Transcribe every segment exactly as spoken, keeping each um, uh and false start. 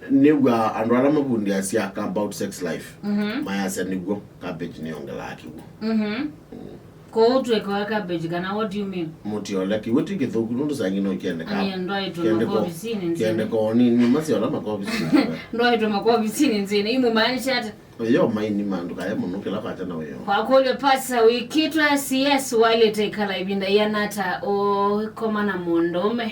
Nĩw'a andũ ala mavundĩasya about sex life, mhm, mayasya nĩw'o cabbage nĩyongelaa kĩw'ũ. Mhm. Kwoou twĩkoe cabbage kana what do you mean? Mũtiole kĩw'ũ ti kĩthũku nũndũ saa ingĩ no kĩendeka. Ani ndwaitwe kĩendeka- makovisinĩ nzĩnĩ. Kĩendeka o nini masya ala makovisinĩ. Ndwaitwe makovisinĩ nzĩnĩ, imũmaanisha ata? Yo maini ma ndũkaye mũno kĩla kwakya na wĩoo. Kwakũlya pasa wĩkĩtwe C S waĩlĩte ĩkala ĩvinda yĩana ata ũikoma na mũndũũme?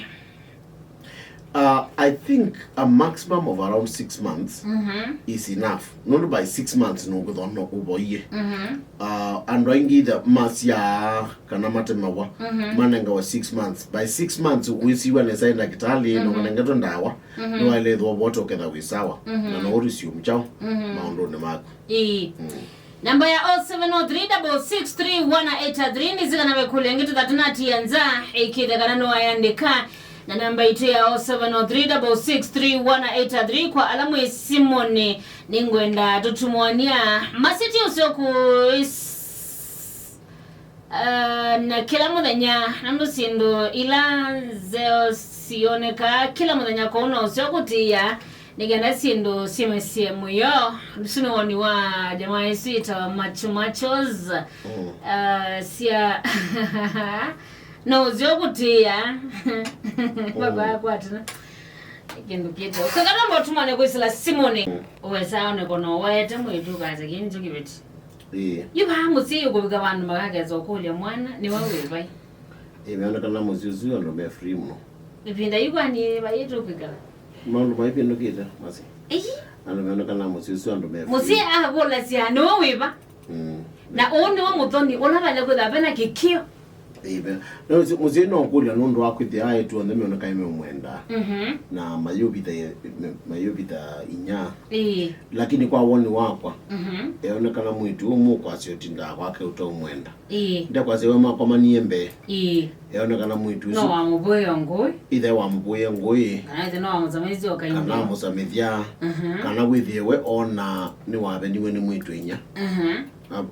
Uh, I think a maximum of around six months, mhm, is enough. Nũndũ by six months nũkwĩthwa no ũvoie. Mhm. Uh, andũ aingĩ either masyaa kana matemawa, mhm, manengawa six months. By six months wĩsiwa nesa ĩ ndakĩtalĩ, mhm, na ũnengetwe ndawa, mhm, nĩwaĩlĩthwa ũvote ũketha wĩ sawa. Mhm. Na no ũresume kyaũ, mhm, maũndũnĩ maku. Ĩĩ. Mm. Namba ya oh seven oh three double six three one eight three nĩsĩ kana ve kũlya ĩngĩ tũthatũ natia nza ĩkĩthe kana nĩwayandĩka. Na namba itũ ya oh seven oh three double six three one eight three kwa ala mwĩ simũnĩ. Nĩngwenda tũtũmwania masiti ũsyoku. Uh, na kĩla mũthenya nũndũ syĩndũ ila nzeo sionekaa kĩla mũthenya kũu no ũseo kũtĩĩa nĩ kenda syĩndũ syĩmesye mũyo. Ũsu nĩ woni wa jamaa ĩsu yĩtawa Machu Machos. Mm. Uh, sya no ũseo kũtĩĩa. Mm. Baba akwa tena kĩndũ kĩte ũkakata mbotumane kwĩsĩla simũnĩ. Mm. Ũwesa oneko no waete mwĩtu kata kĩnju kĩveti. Ĩĩ. Yu vaa mũsyai ũkũvika vandũ makakesa ũkũlya mwana nĩwe wĩ vai? Ĩĩ, meonekana mũsyĩ ũsu andũ me free mũno. Ĩvinda yu kwani vai tũkwĩkala? Maũndũ maivĩndũkĩte masi. Ĩĩ. Andũ meonekana mũsyĩ ũsu andũ me free. Mũsyai akakũlasya nĩwe wĩ va? Mm. Na ũũ nĩwe mũthoni ũla vale kwĩtha vena kĩkĩo. Ĩve. Na mũsyai no ũkũlya nũndũ wa kwĩthĩa aĩtu onthe meoneka meũmwendaa. Mhm. Na mayũvitha, mayũvitha inya. Ĩĩ. Lakini kwa woni wakwa, mhm, eonekana mwĩtu ũmwe ũkwasya ũtindaa kwake ũtaũmwenda. Ĩĩ. Ndekwasya we makomanie mbee. Ĩĩ. Eonekana mwĩtu ũsu no wamũvũĩe ngũĩ. Ĩthe wamũvũĩe ngũĩ. Kana ĩthe no wamũsamĩthya ũkainĩ. Kana amũsamĩthya. Mhm. Kana wĩthĩe we ona nĩwaveniwe nĩ mwĩtu inya. Mhm.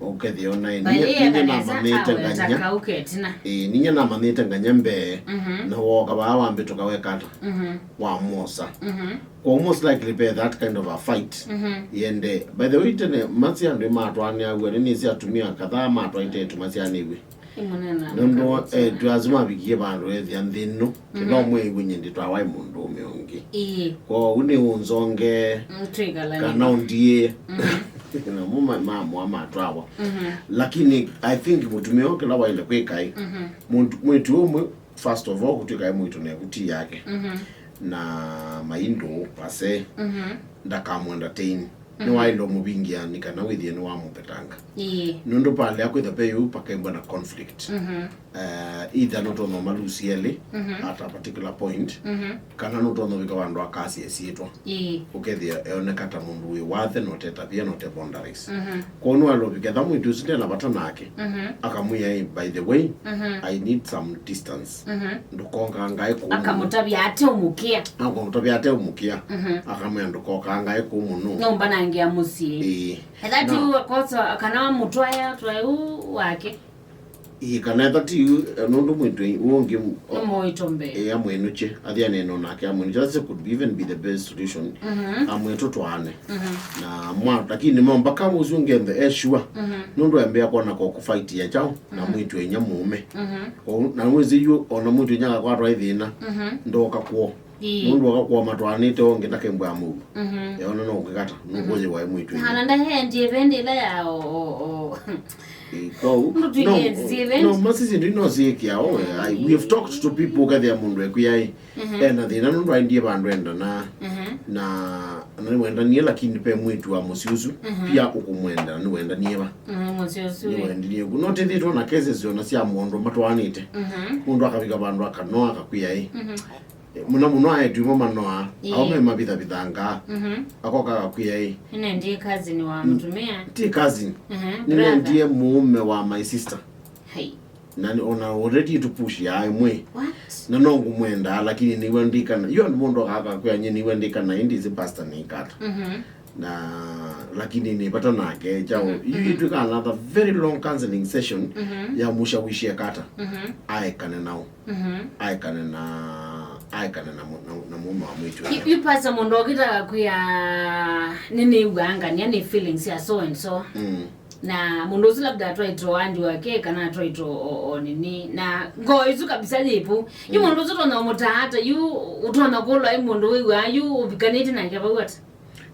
Ũkethĩa ona ĩ, ninyie namanyĩte nganya. Ĩĩ, ninyie namanyĩte nganya mbee, mhm, na wooka vaa wambĩtũka wekata, mhm, wamwosa. Mhm. Kwa most likely be that kind of a fight, mhm, yende. By the way, tene masi andũ matwaanĩaw'a, nĩnĩsĩ atumia kadhaa matwaĩte ĩtu masyaanĩw'e. Nũndũ etu asu mavikie vandũ ethĩa nthĩ ĩno, kĩla ũmwe aiw'e nyie ndĩtwawa ĩ mũndũũme ũngĩ. Ĩĩ. Kwoou nĩ ũnzonge, mm, twĩkalane, kana ũndiĩe. Mhm. Namo ma- mamũa matwawa. Mhm. Lakini I think mũtumĩa ũũ kĩla waĩle kwĩka ĩ, mhm, mũndũ- mwĩtu ũmwe, first of all, kũtw'ĩka e mwĩtu neku ti yake. Mhm. Na maindũ ase, mhm, ndakamũentertain. Mhm. Nĩwaĩle ũmũvingĩa nĩ kana wĩthĩe nĩwamũvetanga. Ĩĩ. Nũndũ palea kwĩtha ve yu pakembwa na conflict. Mhm. Eh, either nũtonya ũmalusi elĩ, mhm, at a particular point, mhm, kana nũtonya ũvika vandũ akasya ĩsyĩtwa. Ĩĩ. Ũkethĩa eoneka ta mũndũ wĩ wathe, na ũte tavia, na ũte boundaries. Mhm. Kwoou nĩwaĩle ũvika etha mwĩtu ũsu ndena vata nake, mhm, akamwĩa, "Hey, by the way, mhm, I need some distance." Mhm. Ndũkongangae kũu mũno. Akamũtavya ateũmũkĩa. Akamũtavya ateũmũkĩa. Mhm. Akamwĩa, "Ndũkokangae kũu mũno." Nũmbanangĩa mũsyĩ. Ĩĩ. Etha ti ũu akosa kana amũtwae, atwae ũu wake. Ĩĩ, kana etha ti ũu, eh, nũndũ mwĩtu ũũ ũngĩ, o- nĩ mũito mbee. Ĩĩ, amwĩnũkye. Athi anene nake amwĩnũkye. That could even be the best solution. Mhm. Amwĩtũtwaane. Mhm. Na mwa- lakini mo mpaka ũsu ũngĩ nthe e sure. Mhm. Nũndũ embĩa kwona kwa kũfight ya kyaũ na, mhm, mwĩtu enya mũũme. Mhm. Kwoou, na mwĩsĩ yu ona mwĩtu enya akakwatwa ĩ thĩna, mhm, ndoka kwoo. Ĩĩ. Nũndũ akakwoma twaanĩte ũngĩ ndakembwa mũu. Mhm. Eona no ũkĩkata, mhm, nũkũyĩwa ĩ mwĩtu enya. Hana ndahendie vendi ĩla ya o- o- o- Ĩĩ, kwoou, no, no, masisi ndu no siĩkĩa, oh, I- we have talked to people, ũkethĩa mũndũ ekwĩa ĩ, mhm, ena thĩna nũndũ aendie vandũ endana, mhm, na, na nĩwendanie, lakini pe mwĩtu wa mũsyĩ ũsu, mhm, pia ũkũmwenda, na nĩwendanie va? Mhm, mũsyĩ ũsu, ĩ. Nĩwendanie ku. No tĩthĩtwe na cases ona sya mũndũ matwaanĩte. Mhm. Mũndũ akavika vandũ akanoa, akakwĩa ĩ. Mhm. Mũno mũno aĩtu ĩmo manoa, ĩĩ, aũme mavithavithangaa. Mhm. Akoka akakwĩa ĩ. Nĩnendie cousin wa, mm, mũtumĩa. Ti cousin. Mhm, nĩnendie brother. Mũũme wa my sister. Hai. Na nĩ- ona already tũpushia ĩmwe. What? Na no ngũmwendaa, lakini nĩw'a ndikana. Yo nĩ mũndũ akaka kwĩa nyie nĩw'a ndikana, ĩndĩ ĩsĩ pastor nĩikata. Mhm. Na, lakini nĩ vata nake, kyaũ. Mhm, yu, mhm, itwĩka another very long counseling session, mhm, ya mũshawishi ekata. Mhm. Aekane nao. Mhm. Aekane na aekana na, mu- na, na mũũme wa mwĩĩtu yu. Yu pasa mũndũ okĩtaga kwĩa nĩnĩw'aa ngania nĩ feelings ya so and so. Mm. Na mũndũ ũsu labda atwaĩtwe andiwa ke kana atwaĩtwe o, o nini. Na ngoo isu kabisa yĩpu. Yu mm. Mũndũ ũsu ũtonya ũmũtaa ata, yu ũtonya kũlwa ĩ mũndũ wĩw'aa, yu ũvikanĩte nake vau ata?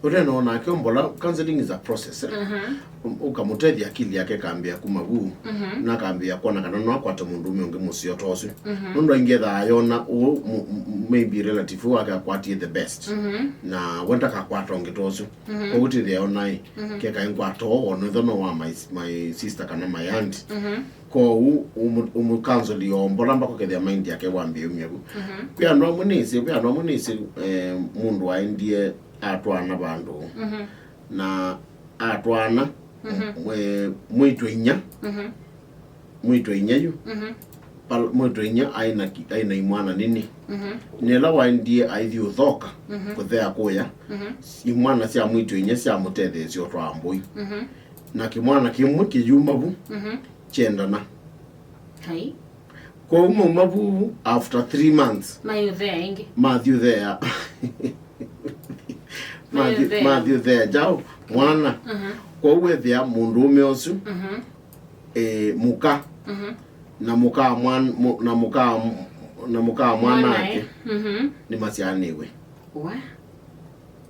Ũtena onake ũmbola, counseling is a process, eh? Mhm. Ũkamũtethya akili yake ĩkambĩa kuma vu, mhm. Na akambĩa kwona kana no akwate mũndũũme ũngĩ mũseo ta ũsu. Mhm. Nũndũ aingĩ ethaa ayona ũũ mu- mu- maybe relative ũũ wake akwatie the best. Mhm. Na we ndakakwata ũngĩ ta ũsu. Mhm. Kwoou tĩthĩa ona ĩ, mhm. Keka nkwata ũũ, ona ĩtho no wa my, my sister kana my aunt. Mhm. Kwoou ũmũ- ũmũkansoli o mbola mbaka ũkethĩa mind yake wambĩĩmya vu. Mhm. Kwĩ andũ amwe nĩsĩ, kwĩ andũ amwe nĩsĩ, eh, mũndũ aendie atwaana vandũ. Mhm. Na atwaana, mhm. Mwe- mwĩĩtu inya, mhm. Mwĩĩtu inya yu, mhm. Pal- mwĩĩtu inya aĩ na ki- aĩ na imwana nini. Mhm. Nĩla waendie aithi ũthoka, mhm. Kũthea kũya, mhm. Imwana sya mwĩĩtu inya syamũtetheesya ũtwaa mbũi. Mhm. Na kĩmwana kĩmwe kĩyuma vu, mhm. Kyendana. Hai. Kwoou mauma vu after three months. Mayũthea ĩngĩ. Mathiũthea. Mathi- Mayũthea. Mathiũthea kyaũ mwana. Mhm. Kwoou wethĩa mũndũũme ũsu, mhm. Eh, mũka. Mhm. Na mũka mwan- mũ- na mũka na mũka mwanake. Mwanae. Mhm. Nĩmasyaanĩw'e. Wa?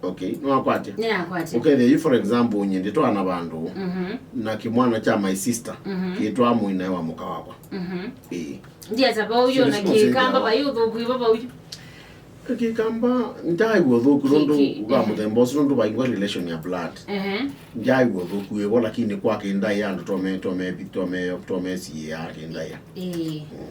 Okay, nĩwakwatya? Nĩnakwatya. Ũkethĩa yu, for example, nyie ndĩtwaana vandũ, mhm. Na kĩmwana kya my sister, mhm. Kĩtwaa mũinae wa mũka wakwa. Mhm. Ĩĩ. Ndiasa vau yu na kĩkamba vai ũthũku ivo vau yu. Kĩkamba ndyaĩw'a ũthũku nũndũ ki- wa mũthemba ũsu, nũndũ vaingwa relation ya blood. Ehe. Ndyaĩw'a ũthũku ĩvo, lakini kwa kĩndaĩa andũ tome- tome- tome- tomesiĩaa kĩndaĩa. Ĩĩ. Mm.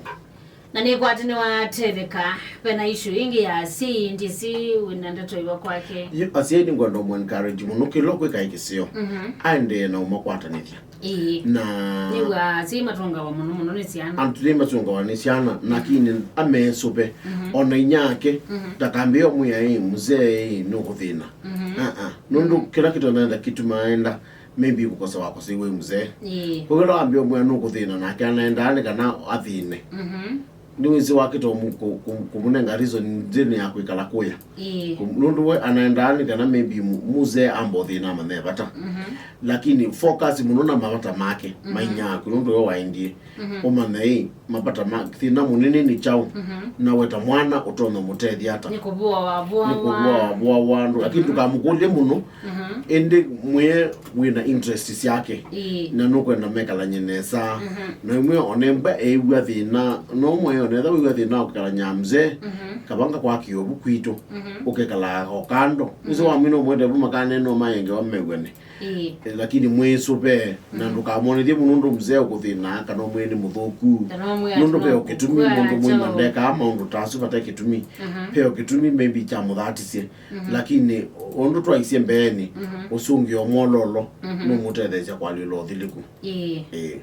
Na nĩkwatĩ nĩwatetheka, vena issue ĩngĩ ya asyai, ndĩsĩ wĩna ndeto ĩva kwake. Yu asyai nĩngwenda ũmũ encourage mũno kĩla kwĩkaĩ kĩseo. Mhm. Aendee na ũmakwatanĩthya. Ĩĩ. Na nĩw'a asyai matũngawa mũno mũno nĩ syana. Andũ nĩ matũngawa nĩ syana, lakini amesũve. Mhm. Ona inyake, mhm. Ndakambĩe ũmwĩa ĩ, mzee ĩ, nũkũthĩna. Mhm. Ah, ah. Nũndũ kĩla kĩtonaenda kĩtumaenda maybe kũkosa wakosa iwe mzee. Ĩĩ. Kwa hiyo wambia mwana nũkũthĩna nake anaendaa nĩ kana athĩne. Mhm. Nĩwĩsĩ wakĩta kũmũ- kũ- kũ- kũmũnenga reason nzĩnĩ ya kwĩkala kũya. Ĩĩ. Kũ- nũndũ we anaendaa nĩ kana maybe mu- mzee amba ũthĩna amanye vata. Mhm. Lakini focus mũno na mavata make, mhm. Mainyaku nũndũ we waendie. Mhm. Ũmanye ĩ, mavata ma thĩna mũnene nĩ kyaũ, mhm. Na we ta mwana ũtonya mũtethya ata. Nĩ kũvũa wavũawa. Nĩ kũvũa wavũawa andũ, lakini, mhm. Ndũkamũkũlye mũno. Mhm. Ĩndĩ mwĩe wĩna interest syake. Ĩĩ. Na nũkwenda mekalanye nesa. Mhm. Na imwe onembwa eĩw'a thĩna, no mwĩe onetha wĩw'a thĩna wa kwĩkalanya mzee, mhm. Kavanga kwa kĩovu kwitũ, mhm. Ũkekala o kando. Mhm. Nĩsĩ wamina ũmwete vu makanene no mayengewa mew'ane. Ĩĩ. Eh, lakini mwĩsũve, na, mm. Ndũkamwonethye mũno ũndũ mzee ũkũthĩnaa kana ũmwĩe nĩ mũthũku. Kana ũmwĩe nũndũ ve ũkĩtumi mũndũ mũima ndekaa maũndũ ta asu vate kĩtumi. Mhm. Ve ũkĩtumi maybe kyamũthatisye. Mhm. Lakini ũndũ twaisye mbeenĩ, mhm. Ũsũngĩo mwololo, mhm. Nũmũtetheesya kwalĩla ũthilĩku. Ĩĩ. Ĩĩ.